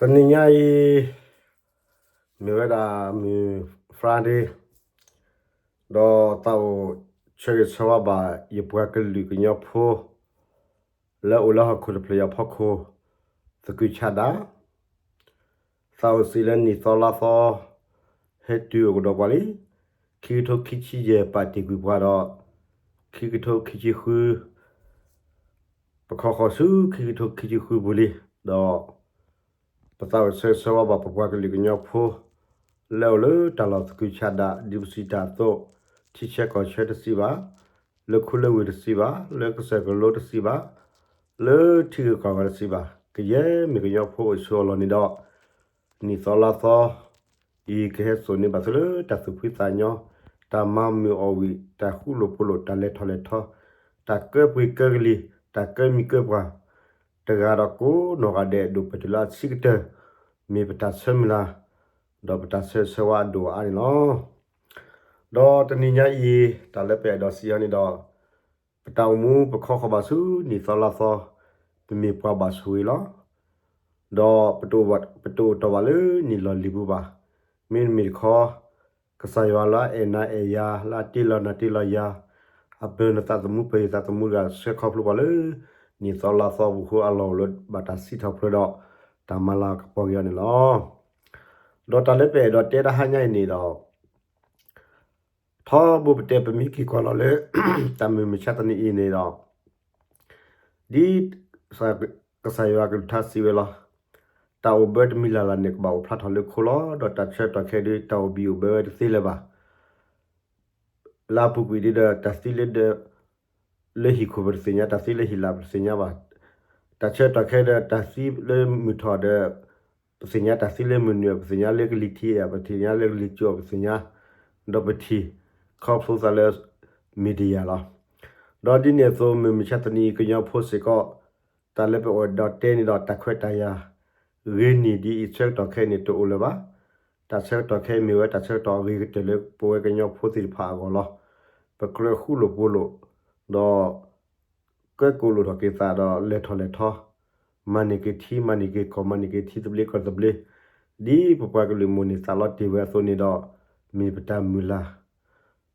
တနံၤညါအံၤ မ့ၢ်ဝဲဒၣ်မုၢ် Friday ဒီးသးအိၣ်ဆၢဂ့ၤဆၢဝါဘၣ် ယပှၤကလုာ်ကညီဖိ လၢအိၣ်လၢဟီၣ်ခိၣ်တဖျၢၣ်အံၤအဖီခိၣ် သကုၤဆးဒး သးအိၣ်စံးလၢနံၣ်သီလါသီ ဟဲတုၤအိၣ်ကဒီးပှၤလံ. ခံကထိခံဆံယဲၢ် ပာ်တ့ၢ်ကွံာ်ပှၤဒီး ခံကထိခံဆံဃု ပခီဃီၤဆူခံကထိခံဆံဃုပူၤလံ. ဒီး ပသးအိၣ်ဆၢဂ့ၤဆၢဝါဘၣ်ပပှၤကလုာ်ကညီဖိ လၢအိၣ်လၢတၢ်လီၢ်သကုၤဆးဒး ဒ်ပစံးတၢ်အသိး ထံဆၢကီၢ်ဆၢတစံးဘၣ်, လၢခူလၢဝ့ၢ်တစံးဘၣ်, လၢကစၢၢ်ကလိတစံးဘၣ်, လၢထံဂုၤကီၢ်ဂၤတစံးဘၣ်, ကယဲၢ်မ့ၢ်ကညီဖိအိၣ်ဆူၣ်အိၣ်လီၢ်န့ၣ်ဒီး နံၣ်သီလါသီ အံၤကဟဲစိာ်န့ၢ်ဘၣ်သုလၢတၢ်သူၣ်ဖှံသးညီ, တၢ်မၤမုာ်အီၣ်ဝံၣ်, တၢ်ဃူလိာ်ဖိးလိာ်, တၢ်လဲၤထီၣ်လဲၤထီ, တၢ်ကၢပှ့ၤကၢကလံၤ, တၢ်ကၢမံၤကၢပှၢ်, တဂၤဒီးကိးနီၢ်ဂၤဒဲး ဒိၣ်ပၢၢ်တုၤလၢအဆံးကတၢၢ်, မ့ၢ်ပတၢ်ဆၢမုၢ်လၢ် ဒီးပတၢ်ဆၢဂ့ၤဆၢဝါအဒိၣ်အအါန့ၣ်လီၤ. ဒီးတနံၤညါအံၤ တၢ်လၢပအဲၣ်ဒိးစံးအီၤန့ၣ်ဒီး ပတၢ်အိၣ်မူပခီဃီၤဘၣ်ဆူနံၣ်သီလါသီ ပမ့ၢ်ပှၤဘၣ်ဆိၣ်ဂ့ၤလီၤ. ဒီးပတအိၣ်တီၢ်ဘၣ်လၢနံၣ်လီၢ်လံၤပူၤဘၣ်. မ့တမ့ၢ်တခီ ကစၢ်ယွၤလၢအအဲၣ်နၤအဲၣ်ယၤ လၢအတ့လီၤနၤတ့လီၤယၤ အပၢၤနသးသမူပၢၤယသးသမူတဂၤ ဆှၢခီဖျိပှၤလၢ နံၣ်သီလါသီပူၤဃိအလီၢ်အိၣ်လၢဘၣ်တၢ်စံးထီၣ်ပတြၢၤဒီး တၢ်မၤလၤကပီၤက့ၤအီၤန့ၣ်လီၤ. ဒီးတၢ်လၢပအဲၣ်ဒိးတဲတဟါညါအံၤန့ၣ်ဒီး ထီဘိပတဲပမ့ၢ်က့ၤကွၢ်လီၤလၢ တၢ်မုၢ်မဆါတနံၤအံၤန့ၣ်ဒီး ဒ်ကစၢ်ယွၤကလုၢ်ကထါစံးဝဲလီၤ. တၢ်အိၣ်ဘၢတမံၤလၢ်လၢ်န့ၣ် ကဘၣ်အိၣ်ဖျါထီၣ်လၢခိလီၤ. ဒီးတၢ်ဆၢကတီၢ်ခဲအံၤဒုး တၢ်အိၣ်ဘံၣ်အိၣ်ဘၢဝဲတသ့လၢၤဘၣ်. လၢအပူၤကွံာ်ဒုးဒီး တၢ်သံလၢ လၢဟံၣ်ခိၣ်ပတသ့ၣ်ညါ, တၢ်သံလၢဟံၣ်လာ်ပတသ့ၣ်ညါဘၣ်. တၢ်ဆၢကတီၢ်ခဲအံၤဒီး တၢ်သံလၢမုၢ်ထီၣ်ဒီး ပသ့ၣ်ညါ, တၢ်သံလၢမုၢ်နုာ် ပသ့ၣ်ညါ, လၢကလံၤထံး ပသ့ၣ်ညါ, လၢကလံၤကၠိ ပသ့ၣ်ညါ, ဒီးပထံၣ် ခီဖျိသးလၢ media လီၤ. ဒီးဒ်န့ၣ်အသိး မုၢ်မဆါတနံၤအံၤ ကညီဖိစ့ၢ်ကီး တၢ်လၢပအဲၣ်ဒိးတဲန့ၣ်ဒီး တၢ်ခွဲးတၢ်ယာ် ဂ့ၤနံၣ်ဒ်အံၤဆၢကတီၢ်ခဲအံၤန့ၣ် တအိၣ်လၢၤဘၣ်. တၢ်ဆၢကတီၢ်ခဲအံၤမ့ၢ်ဝဲ တၢ်ဆၢကတီၢ်အဂ့ၤကတၢၢ်လၢပဝဲကညီဖိသ့ၣ်တဖၣ်အဂီၢ်လီၤ. ပကြၢးဃူလိာ်ဖိးလိာ် ဒီး ကၢကိၣ်လိာ်ထီၣ်က့ၤသးဒီးလဲၤထီၣ်လဲၤထီ, မၤန့ၢ်က့ၤထံ မၤန့ၢ်က့ၤကီၢ် မၤန့ၢ်က့ၤထံသဘျ့ကီၢ်သဘျ့, ဒ်ပပှၤကလုာ်မိၣ်န့ၢ်သးလီတ့ၢ်ဝဲအသိးန့ၣ်ဒီး မ့ၢ်ပတၢ်မုၢ်လၢ်,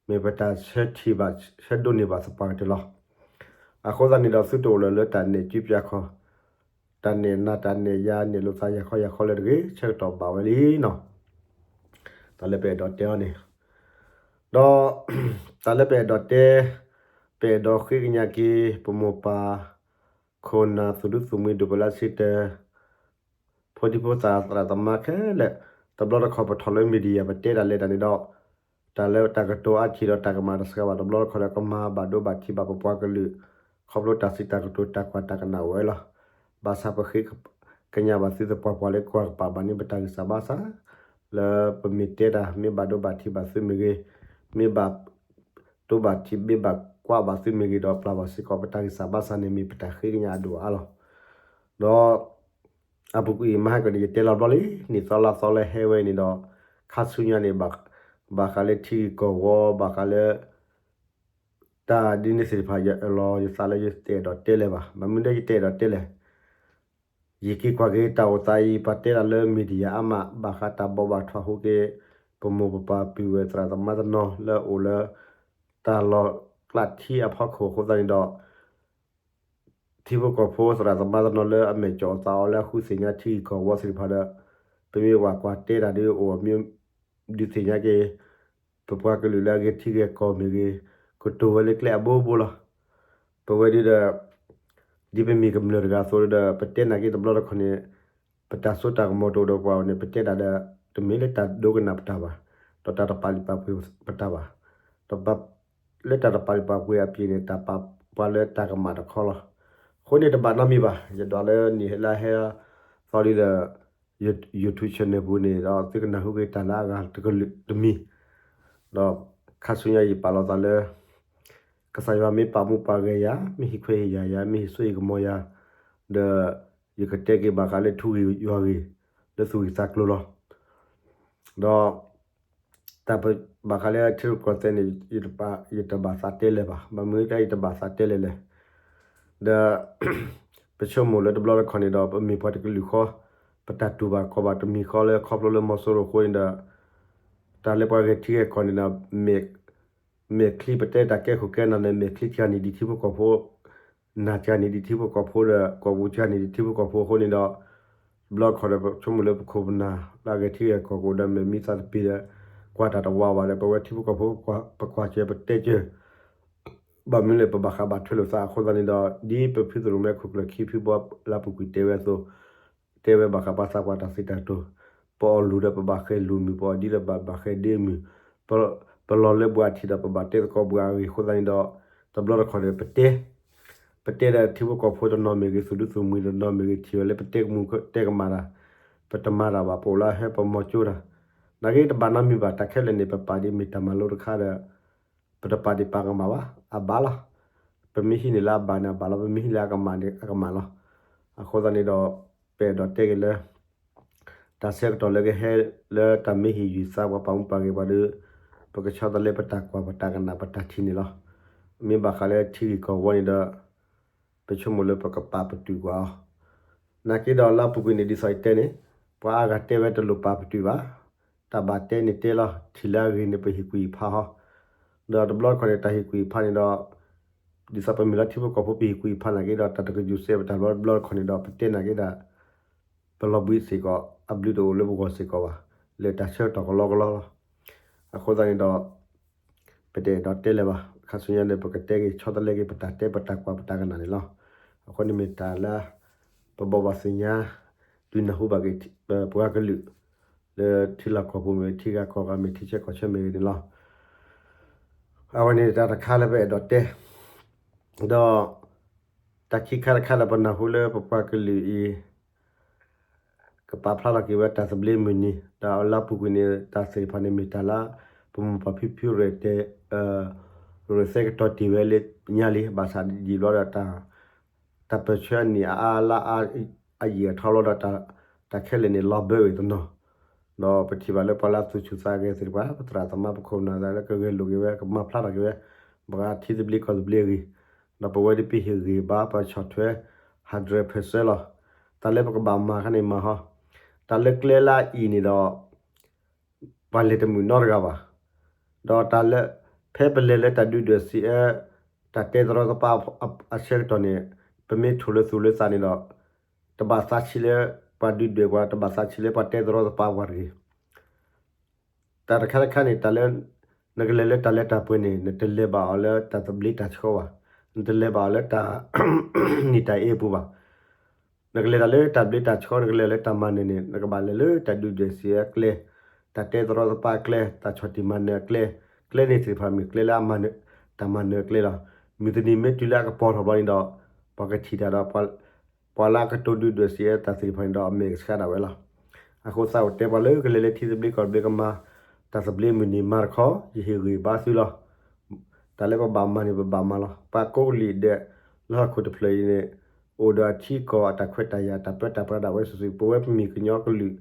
မ့ၢ်ပတၢ်ဆၢထံၣ်ဘၣ် ဆၢဒိးန့ၢ်ဘၣ်သပှၢ်ကတၢၢ်လီၤ. အဃိသတးန့ၣ်ဒီး သုတအိၣ်လၢၤလၢတၢ်နဲၣ်စုပျၢ်ခီၣ်, တၢ်နဲၣ်နၤတၢ်နဲၣ်ယၤ နဲၣ်လိာ်သးယၤခီယၤခီလၢၤတဂ့ၤ, ဆၢကတီၢ်ဘၣ်ဝဲလံနီၤ. တၢ်လၢပအဲၣ်ဒိးတဲအီၤန့ၣ် ဒီး တၢ်လၢပအဲၣ်ဒိးတဲ, ပအဲၣ်ဒိးဃ့ကညးက့ၤ ပမိၢ်ပၢ် ခိၣ်နၢ်သူၣ်ဒူသူၣ်မှံၤ ဒိၣ်ပၢလၢဆ့တၢၢ် ဖိဒံဖိသၣ်သရၣ်သမါခဲလၢာ်, တဘျီတခီၣ်ပထီၣ်လၢ media ပတဲတၢ်လဲၤတၢ်န့ၣ်ဒီး တၢ်လၢတၢ်ကတိၤအါထံၣ်ဒီးတၢ်ကမၣ်တစှၤဘၣ်, တဘျီတခီၣ်ဒီးကမၤဘၣ်ဒိဘၣ်ထံးဘၣ်ပပှၤကလုာ် ခီဖျိတၢ်စံးတၢ်ကတိၤတၢ်ကွၢ်တၢ်ကနၣ်အိၣ်ဝဲလီၤ. ဘၣ်ဆၣ်ပဃ့ကညးဘၣ်သုသပှၢ်ပှၢ်လၢကွၢ်ကပာ်ဘၣ်န့ၣ် ပတၢ်ဂံၢ်စၢ်ဘါစၢ် လၢပမ့ၢ်တဲတၢ် မ့ၢ်ဘၣ်ဒိဘၣ်ထံးဘၣ်သုမ့ၢ်ဂ့ၤ, မ့ၢ်ဘၣ်ဒိဘၣ်ထံး မ့ၢ်ဘၣ်ကွၢ်ဘၣ်သုမ့ၢ်ဂ့ၤဒီးပျၢ်ဘၣ်စ့ၢ်ကီး ပတၢ်ဂံၢ်စၢ်ဘါစၢ်န့ၣ် မ့ၢ်ပတၢ်ဃ့ကညးအဒိၣ်အါလီၤ. ဒီး အပူၤကွံာ် မဟါကန့ၣ် ယတဲလီၤဘျီလံ, နံၣ်သီလါသီလၢဟဲဝဲန့ၣ်ဒီး ခါဆူညါန့ၣ် ဘၣ်ဃးလၢထံဂ့ၢ်ကီၢ်ဝီ ဘၣ်ဃးလၢ တၢ်ဒ်န့ၣ်သ့ၣ်တဖၣ် ယအၢၣ်လီၤယသးလၢယတအဲၣ်ဒိးတဲလဲၣ်ဘၣ်. ဘၣ်မနုၤဒီးယတအဲၣ်ဒိးတဲလဲၣ်, ယက့ၤကွၢ်က့ၤတၢ်အိၣ်သးအံၤ ပှၤတဲတၢ်လၢ media အါမး ဘၣ်ဃးတၢ်ဘိးဘၣ်ထွဲဟူးက့ၤ ပမိၢ်ပပၢ်ပုၢ်ဝဲၢ်သရၣ်သမါတနီၤလၢအအိၣ်လၢ တၢ်လီၢ်ကျးထံအဖီခိၣ်အဃိသတးန့ၣ်ဒီး ထံဖိကီၢ်ဖိသရၣ်သမါတနီၤလၢအမဲာ်ကၠီၣ်အသးအီၤလၢအဃုသ့ၣ်ညါထံဂ့ၢ်ကီၢ်ဝီသ့ၣ်တဖၣ်ဒီး ပမ့ၢ်ဝဲကွၢ်တဲတၢ်ဒ်အိၣ်မ့ၢ် ဒုးသ့ၣ်ညါက့ၤ ပပှၤကလုာ်လၢအဂ့ၤထံဂ့ၤကီၢ်မ့ၢ်ဂ့ၤ ကတိၤဝဲလၢကျဲအဘိဘိလီၤ. ပဝဲဒုဒီး ဒ်ပမ့ၢ်ကမျၢၢ်တဂၤအသိးဒီး ပတဲနာ်က့တဘျီတခီၣ်န့ၣ် ပတၢ်စိတၢ်ကမီၤတအိၣ်ဒီးပှၤန့ၣ် ပတဲဒၣ်ဒီး တမ့ၢ်လၢတၢ်ဒိကနၣ်ပတၢ်ဘၣ်, ဒီးတၢ်တပာ်လုၢ်ပာ်ပှ့ၤပတၢ်ဘၣ်, ဒီးလၢတၢ်တပာ်လုၢ်ပာ်ပှ့ၤအပျ့ၤန့ၣ် တၢ်ပာ်ပှၤလၢတၢ်ကမၣ်တခီလီၤ. အဃိန့ၣ်တဘၣ်နီတမံၤဘၣ်, ယဒွးလၢနံၣ်လၢဟဲသီလံဒီး YouTube channel ပူၤန့ၣ်ဒီး သုကနၢ်ဟူက့ၤတၢ်လၢအဂၤတကလုာ်တမံၤ, ဒီးခါဆူညါယပာ်လီၤသးလၢ ကစၢ်ယွၤမ့ၢ်ပာ်မူပာ်ဂဲၤယၤ မ့ၢ်ဟ့ၣ်ခွဲးဟ့ၣ်ယာ်ယၤ မ့ၢ်ဟ့ၣ်စိဟ့ၣ်ကမီၤယၤ, ဒီး ယကတဲက့ၤဘၣ်ဃးလၢထူဂ့ၢ်ယွၤဂ့ၢ် လၢသူၣ်ဂ့ၢ်သးကျိၤလီၤ. ဒီး တၢ်ဘၣ်ဃးလၢထံရူၢ်ကီၢ်သဲးန့ၣ် ယတဘၣ်သးတဲလဲၣ်ဘၣ်. ဘၣ်မနုၤတၢ်ယတဘၣ်သးတဲလဲၣ်လဲၣ်, ဒီး ပဆိကမိၣ်လၢတဘျီတခီၣ်န့ၣ်ဒီး ပမ့ၢ်ပှၤတကလုာ်ဃီ, ပ တၢ်တူၢ်ဘၣ်ခီၣ်ဘၣ်တမံၤဃီလၢခီဖျိလၢမီၤစိရိၤအဃိန့ၣ်ဒီး တၢ်လၢပှၤဂဲၤထံဂဲၤကီၢ်န့ၣ်ဒီး မဲာ်ချံပတဲတၢ်ကဲခိၣ်ကဲနၢ်န့ၣ် မဲာ်ချံစှၤန့ၢ်ဒံးထံဖိကီၢ်ဖိ, နၢ်စှၤန့ၢ်ဒံးထံဖိကီၢ်ဖိဒီး ကီၢ်ပူၤစှၤန့ၢ်ဒံးထံဖိကီၢ်ဖိအဃိန့ၣ်ဒီး တဘျီတခီၣ်ဒီး ပဆိကမိၣ်လၢပခိၣ်ပနၢ်လၢအဂဲၤထံဂဲၤကီၢ်ကအိၣ်ဒီးမဲာ်မံသးတပ့ၤဒီး ကွၢ်တၢ်တဝါဘၣ်ဒီး ပဝဲထံဖိကီၢ်ဖိ ပကွၢ်စၢၤပတဲစၢၤ ဘၣ်မနုၤလဲၣ် ပဘၣ်ဃးဘၣ်ထွဲလိာ်သးအဃိသတးန့ၣ်ဒီး ဒ်ပဖုသရိၣ်မဲခိၣ်ကျၢၢ်ခံဖုဘီလါပူၤကွံာ်တဲဝဲအသိး, တဲဝဲဘၣ်ဃးပှၤသးပှၢ်တၢ်စံးတၢ်ကတိၤ, ပအီၣ်လူၤဒီးပဘၣ်ဃဲၤလူၤမုၢ်, ပအီၣ်ဒံးဒီးပဘၣ်ဃဲၤဒ့မုၢ်, ပလီၤလၢဘှးထံးဒီးပဘၣ်တဲသကိးဘှးအဂ့ၢ်အဃိသတးန့ၣ်ဒီး တဘျီတခီၣ်ဒီးပတဲ ပတဲဒီးထံဖိကီၢ်ဖိတနီၤမ့ၢ်ဂ့ၤ သူၣ်ဒူသူၣ်မှံၤတနီၤမ့ၢ်ဂ့ၤ ထံၣ်ဝဲလၢပတဲကမူၣ်တဲကမၣ်တၢ်, ပတမၤတၢ်ဘၣ် ပအိၣ်လၢအဟၢပမီၤကၠိတၢ်, နာ်က့တဘၣ်နီတမံၤဘၣ် တၢ်ခဲလၢာ်န့ၣ် ပပာ်ဒ်မ့ၢ်တၢ်မၤလိတခါဒီး ပတပာ်ဒံးပာ်ကမၣ်ဘၣ် အဘၣ်လီၤ. ပမ့ၢ်ဟံးန့ၢ်လၢအဘၣ်န့ၣ်အဘၣ်လီၤ, ပမ့ၢ်ဟံးလၢအကမၣ်န့ၣ်အကမၣ်လီၤ. အဃိသတးန့ၣ်ဒီး ပအဲၣ်ဒိးတဲက့ၤလၢ တၢ်ဆၢကတီၢ်လၢကဟဲလၢတၢ်မ့ၢ်ဟံၣ်ယုၢ်သးပှၤပာ်မူပာ်ဂဲၤပှၤဒီး ပကဆီတလဲပတၢ်ကွၢ်ပတၢ်ကနၣ်ပတၢ်ထံၣ်န့ၣ်လီၤ. မ့ၢ်ဘၣ်ဃးလၢထံဂ့ၢ်ကီၢ်ဝီန့ၣ်ဒီး ပဆိကမိၣ်လၢပကပာ်ပတုာ်ကွၢ်အီၤ နာ်က့ဒီးလါပူၤကွံာ်န့ၣ် ဒ်သိးယတဲန့ၣ် ပှၤအါဂၤတဲဝဲတလိၣ်ပာ်ပတုာ်ဘၣ်, တၢ်ဘၣ်တဲန့ၣ်တဲလီၤ ထံၣ်လၢအဂ့ၤန့ၣ် ပဟ့ၣ်ကွံာ်ဖးဟီ, ဒီးတဘျီတခီၣ်န့ၣ် တၢ်ဟ့ၣ်ကွံာ်ဖးန့ၣ်ဒီး ဒ်သိးပမ့ၢ်လၢထံဖိကီၢ်ဖိ ပဟ့ၣ်ကွံာ်ဖးနာ်က့ဒီး တၢ်တကယူၤစဲးပတၢ်ဘျီတဘျီတခီၣ်န့ၣ်ဒီး ပတဲနာ်က့ဒီး ပလီၤဘှံးစ့ၢ်ကီး အဘျုးတအိၣ်လၢပဂီၢ်စ့ၢ်ကီးဘၣ်, လၢတၢ်ဆၢကတီၢ်ကလီကလီလီၤ. အဃိသတးန့ၣ်ဒီး ပတအဲၣ်ဒိးတဲလၢၤဘၣ်, ခါဆူညါန့ၣ် ပကတဲက့ၤဆီတလဲက့ၤ ပတၢ်တဲပတၢ်ကွၢ်ပတၢ်ကနၣ်န့ၣ်လီၤ. အဃိန့ၣ်မ့ၢ်တၢ်လၢ ပဘိးဘၣ်သ့ၣ်ညါ ဒုးနၢ်ဟူဘၣ်က့ၤ ပပှၤကလုာ် လၢထံလီၢ်ကီၢ်ပူၤမ့ၢ် ထံဂၤကီၢ်ဂၤမ့ၢ် ထံဆၢကီၢ်ဆၢမ့ၢ်ဂ့ၤန့ၣ်လီၤ. အဝဲန့ၣ်တၢ်တခါလၢပအဲၣ်ဒိးတဲ ဒီး တၢ်ခံခါတခါလၢပနၢ်ဟူလၢပပှၤကလုာ်အံၤ ကပာ်ဖျါထီၣ်က့ၤဝဲတၢ်သဘျ့မုၢ်နံၤ ဒီးလါပူၤကွံာ်န့ၣ် တၢ်သ့ၣ်တဖၣ်န့ၣ်မ့ၢ်တၢ်လၢ ပမိၢ်ပၢ်ဖံဖုရဲၣ်တဲ ရဲၣ်သဲကတီၤတ့ၢ်ဝဲလၢညါလံ ဘၣ်ဆၣ်ဒ်ဘျီဒီး တၢ်ပၢၢ်ဆၢအနံၣ်အါအါလါအါ အယံာ်အထီလီၤဒီး တၢ်ခဲလၢာ်န့ၣ် လီၤဘၢဝဲတနီၤ, ဒီးပထံၣ်ဘၣ်လၢပှၤလၢအသူၣ်ဆူၣ်သးဂဲၤသ့ၣ်တဖၣ် ပသရၣ်သမါပခိၣ်ပနၢ်သ့ၣ်လၢကဂဲၤလိာ်က့ၤဝဲ ကမၤဖျါထီၣ်က့ၤဝဲ ပှၤထံသဘျ့ကီၢ်သဘျ့အဂ့ၢ်, ဒီးပဝဲဒၣ်ပဟ့ၣ်ဂံၢ်ဘါပဆီၣ်ထွဲ hundred percent လီၤ. တၢ်လၢပကဘၣ်မၤခါန့ၣ်မၤဟီ, တၢ်လၢကျဲလၢအအံၤန့ၣ်ဒီး ပှၤလဲၤတမုာ်နီတဂၤဘၣ်. ဒီးတၢ်လၢ ဖဲပလဲၤလၢတၢ်ဒုးဒွဲၣ်စံးအၢ တၢ်တဲသရီသပၢအဆၢကတီၢ်န့ၣ် ပမ့ၢ်ထိၣ်လၢသူၣ်လၢသးန့ၣ်ဒီး တဘၣ်သးဆံးလၢပှၤဒုးဒွဲၣ်ပှၤ တဘၣ်သးဆံးလၢပှၤတဲသရီသပၢပှၤတဂ့ၤ. တၢ်တခါတခါန့ၣ် တၢ်လၢ နကလဲၤလၢတၢ်လၢတၢ်ပှဲၤန့ၣ် နတလဲၤဘၣ်အီၤလၢတၢ်သဘျ့တၢ်ဆှီဘၣ်, နတလဲၤဘၣ်အီၤလၢတၢ် နံၣ်တၢ်အ့အပူၤဘၣ်. နကလဲၤတၢ်လၢတၢ်ဘျ့တၢ်ဆှီ နကလဲၤလၢတၢ်မၤနၢၤန့ၣ် နကဘၣ်လဲၤလၢတၢ်ဒုးဒွဲၣ်စံးအၢအကျဲ, တၢ်တဲသရီသပၢအကျဲ, တၢ်ဆီၣ်တံၢ်မၤနၢၤအကျဲ, ကျဲန့ၣ်သ့ၣ်တဖၣ်မ့ၢ်ကျဲလၢအမၤနၢၤ တၢ်မၤနၢၤအကျဲလီၤ. မုၢ်တနံၤမ့ၢ်တုၤလၢအကပီၤထီၣ်ဘျီန့ၣ်ဒီး ပှၤကထံၣ်တၢ်ဒီး ပှၤလၢအကတိၤဒုးဒွဲၣ်စံးအၢတၢ်သ့ၣ်တဖၣ်န့ၣ်ဒီး အမဲာ်ကဆှးဒၣ်ဝဲလီၤ. အဃိသတးအိၣ်တဲပှၤလၢကလဲၤလၢထံသဘျ့ကီၢ်သဘျ့ကမၤ တၢ်သဘျ့မုၢ်နံၤမၤတခီ ယဟ့ၣ်ဂံၢ်ဘါသုလီၤ. တၢ်လၢပဘၣ်မၤန့ၣ် ပဘၣ်မၤလီၤ. ပှၤကိးကလုာ်ဒဲး လၢဟီၣ်ခိၣ်တဖျၢၣ်အံၤန့ၣ် အိၣ်ဒီးအထံအကီၢ်အတၢ်ခွဲးတၢ်ယာ် တၢ်ပၢတၢ်ပြးဒၣ်ဝဲစုာ်စုာ် ပဝဲပမ့ၢ်ကညီကလုာ်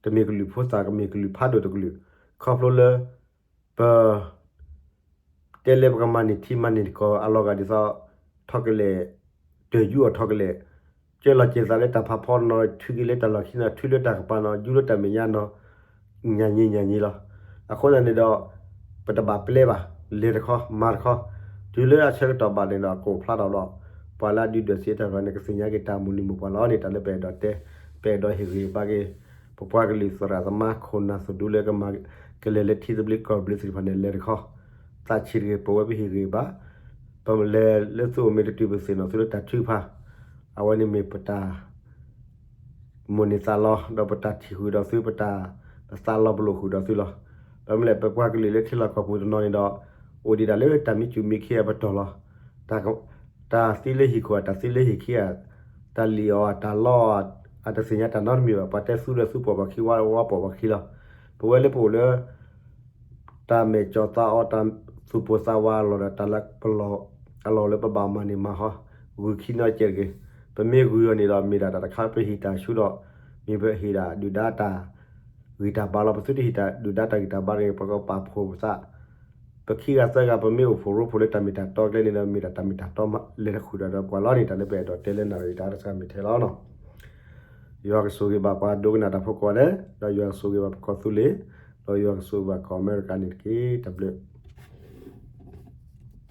တမ့ၢ်ကလုာ်ဖိသၣ် ကမ့ၢ်ကလုာ်ဖးဒိၣ်တကလုာ် ခီဖျိလၢ ပ တဲလၢပကမၤန့ၢ်ထံမၤန့ၢ်ကီၢ်အလီၤဂာ်ဒ်သိး ထီၣ်ကလဲာ် တၢ်ယူးအီၤထီၣ်ကလဲာ် ကဲလီၤကဲသးလၢတၢ်ဖးဖီနီၤ ထုက့ၤလၢတၢ်လီၢ်ခံနီၤ ထုလၢတၢ်ကပၤနီၤ ယူးလၢတၢ်မဲာ်ညါနီၤ ညါညါညါညါလီၤ. အဃိသတးန့ၣ်ဒီး ပတဘၣ်ပျဲဘၣ် လဲၤတခီ မၤတခီ တုၤလၢအဆၢကတီၢ်ဘၣ်န့ၣ်ဒီး ကအိၣ်ဖျါထီၣ်ဒီး ပှၤလၢအဒုးဒွဲၣ်စံးတၢ်တဖၣ်န့ၣ် ကသ့ၣ်ညါက့ၤတၢ်မိၢ်လံၤမိၢ်ပှၢ်လီၤန့ၣ် တၢ်လၢပအဲၣ်ဒိးတဲ ပအဲၣ်ဒိးဟ့ၣ်ဂံၢ်ဘါက့ၤ ပပှၤကလုာ်သရၣ်သမါခိၣ်နၢ်သူၣ်ဒူလၢကမၤ ကလဲၤလၢထံသဘျ့ကီၢ်သဘျ့သ့ၣ်တဖၣ်န့ၣ် လဲၤတခီ သးဆံးတဂ့ၤ ပဝဲပဟ့ၣ်ဂံၢ်ဘါ ပလဲၤလၢသုအိၣ်မ့ၢ်တတုၤပသ့ၣ်နီၣ်သုလၢတၢ်ထုကဖၣ် အဝဲန့ၣ်မ့ၢ်ပတၢ် မိၣ်န့ၢ်သးလီ ဒီးပတၢ်ထံၣ်ဃုာ်ဒီးသု ပတၢ် ပသးလီပလိာ်ဃုာ်ဒီးသုလီၤ. ဘၣ်မနုၤလဲၣ် ပပှၤကလုာ်လၢထံလီၢ်ကီၢ်ပူၤတနီၤန့ၣ်ဒီး အိၣ်ဒံးဒၣ်လၢတၢ်မံစူၣ်မံခံအပတီၢ်လီၤ. တၢ် တၢ်သံလၢဟံၣ်ခိၣ် တၢ်သံလၢဟံၣ်ခံဂၤ တၢ်လံၣ်အီၤ တၢ်လီအီၤ အတသ့ၣ်ညါတၢ်နီတမံၤဘၣ် ပှၤတဲသူဒီးသူပိာ်ပှၤခံ ဝါဝါပိာ်ပှၤခံလီၤ. ပဝဲလၢပအိၣ်လၢ တၢ်မဲာ်ကၠီၣ်သးအီ တၢ်သူၣ်ပိၢ်သးဝးအလီၢ်ဒီး တၢ်လၢပလီၢ် အလီၢ်လၢပဘၣ်မၤန့ၢ်မၤဟီ ဂုာ်ခံနီတစဲးတဂ့ၤ. ပမ့ၢ်ဂုာ်အီၤန့ၣ်ဒီး မ့ၢ်ဒၣ်တၢ်တခါလၢပဟ့ၣ်တၢ်ဆူဒီး မ့ၢ်ပဟ့ၣ်ဒၣ်ဒုၣ်ဒါတၢ်ဂံၢ်တၢ်ဘါလီၤ. ပသုတဟ့ၣ်တၢ်ဒုၣ်ဒါတၢ်ဂံၢ်တၢ်ဘါတဂ့ၤ ပကပာ်ဖှိၣ်ပသး ပခံဂၤသၢဂၤ ပမ့ၢ်အိၣ်ဖှိၣ်ရိဖှိၣ်လၢတၢ်မ့ၢ်တၢ်တီကျဲန့ၣ်ဒီး မ့ၢ်ဒၣ်တၢ်မ့ၢ်တၢ်တီမး လဲၤတဃုာ်ဒီးပှၤလီၤန့ၣ် တၢ်လၢပအဲၣ်ဒိးတဲလၢနၣ်ရံၣ်တၢ်တခါမ့ၢ်ထဲလီၤ. ယွၤကဆိၣ်ဂ့ၤဘၣ်ပှၤဒိကနၣ်တၢ်ဖိကိးဂၤဒဲး, ဒီးယွၤကဆိၣ်ဂ့ၤဘၣ်ပကီၢ်သူလ့ၤ, ဒီးယွၤကဆိၣ်ဂ့ၤဘၣ်ကီၢ်အမဲရကၤန့ၣ်တက့ၢ်. တၢ်ဘျုး